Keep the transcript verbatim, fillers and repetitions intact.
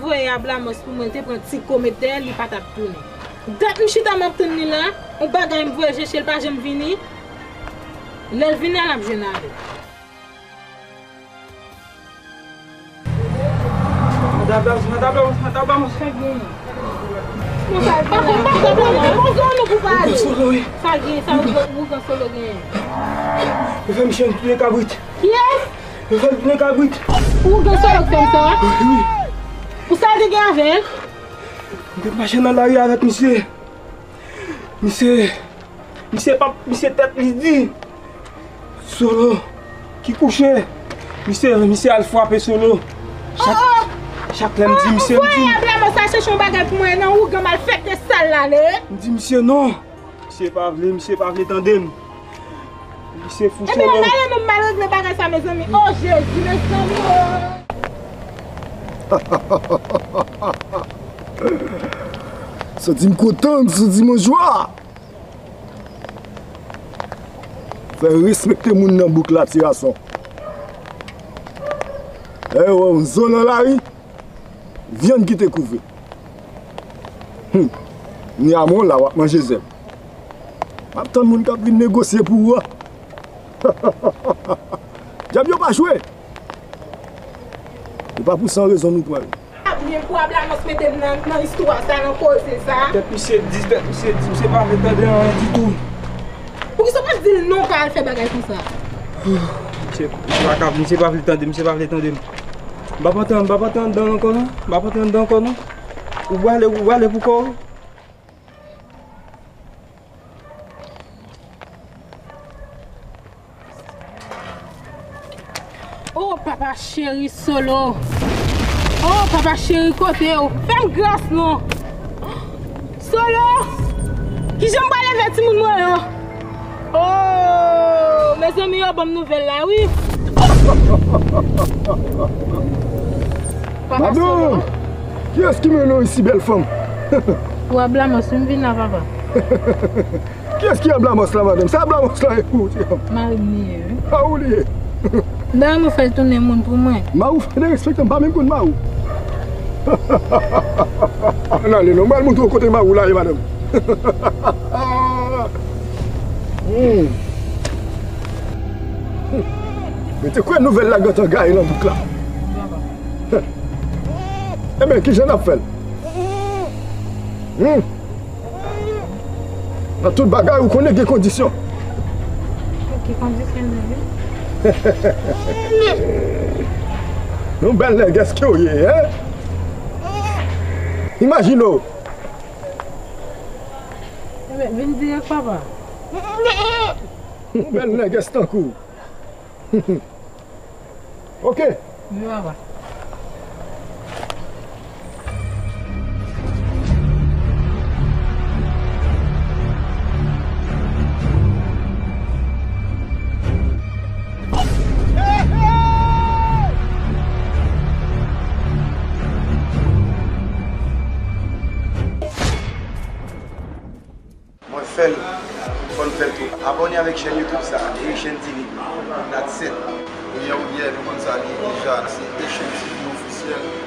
voye Ablamos pou mwen, l te pran ti komèt dèyè l, li pa t ap tounen. Dat m chita m ap tann li la, yon bagay m voye chèche l pa janm vini. Lè l vini a, n ap jwenn avè l. Madam Blanche, Madam Blanche, Madam Blanche. Sa gen? Bon, sa gen? Madam Blanche, bon, bon, nou pou pale. Ougan Solo, wi. Sa gen? Sa Ougan, Ougan Solo gen? Yo fè misye tounen kabrit. Kiyès? Yo fè l tounen kabrit. Ougan Solo k fè m sa? Wi, wi. Pou sa l te gen avè l? M te mache nan lari avèk misye. Misye, misye p ap, misye tèt li di. Solo ki kouche. Misye, misye al frape Solo. Chak, chak lè m di misye, m di, Ablamos al chèche yon bagay pou mwen nan ougan malfektè sal la, le. M di misye non. Misye pa vle, misye pa vle tande m. Misye fou Solo. Ebyen, ann ale non, m al regle bagay sa, mezanmi. O Jezi, mezanmi, o. Santi m kontan, m santi m an jwa. Fè respekte moun nan bouk la, ti gason. Lè yo wè w zo nan lari, vyann ki te kouvri. Hum. Ni amon la, w ap manje zèb. M ap tann moun k ap vin negosye pou ou a. Dyab yo pa jwe. E pa pou san rezon nou pran yo. Byen pou Ablamos mete m nan, nan istwa sa, nan koze sa. Tèt misye di, tèt misye di, misye pa vle tande anyen ditou. Poukisa w pa di l non, pa al fè bagay konsa? Misye, misye pa ka, misye pa vle tande, misye pa vle tande m. M p ap antre, m p ap antre anndan ankò non. M p ap antre anndan ankò non. Ou prale, ou prale pou kò w. Oh, papa cheri Solo. Oh, papa cheri, kote w? Fè m gras non. Solo! Kijan m pral leve timoun mwen yo? Oh, mezanmi, yo ban m nouvèl la, wi. Papa Solo. Madanm, kiyès ki mennen w isi, bèl fanm? Pou Ablamos, m vin la, papa. Kiyès ki Ablamos la, madanm? Se Ablamos la ye pou ou, ti fanm. Mari m li ye, wi. A ou li ye? Dayè, mwen fè l tounen moun pou mwen. Mari w fè derespekte m, pa menm konn mari w. Ann ale non, m pral montre w kote mari w la ye, madanm. Hmm. Mwen te kwè nouvèl la gentan gaye nan bouk la. Ebyen, kijan n ap fè l? Hmm. Nan tout bagay, ou konnen gen kondisyon. Ki kondisyon, bebe? Yon bèl nèg, èske w ye, en? Imajine w. Bebe, vin dirèk, papa. Yon bèl nèg, èske tankou w. Ok. Wi, papa. Mwen fè l, fò n fè l tou. Abòne avèk chèn YouTube sa, Haitian T V. That's it. Kounye a, ou yè, nou konn sa li ye deja, se Haitian T V ofisyèl.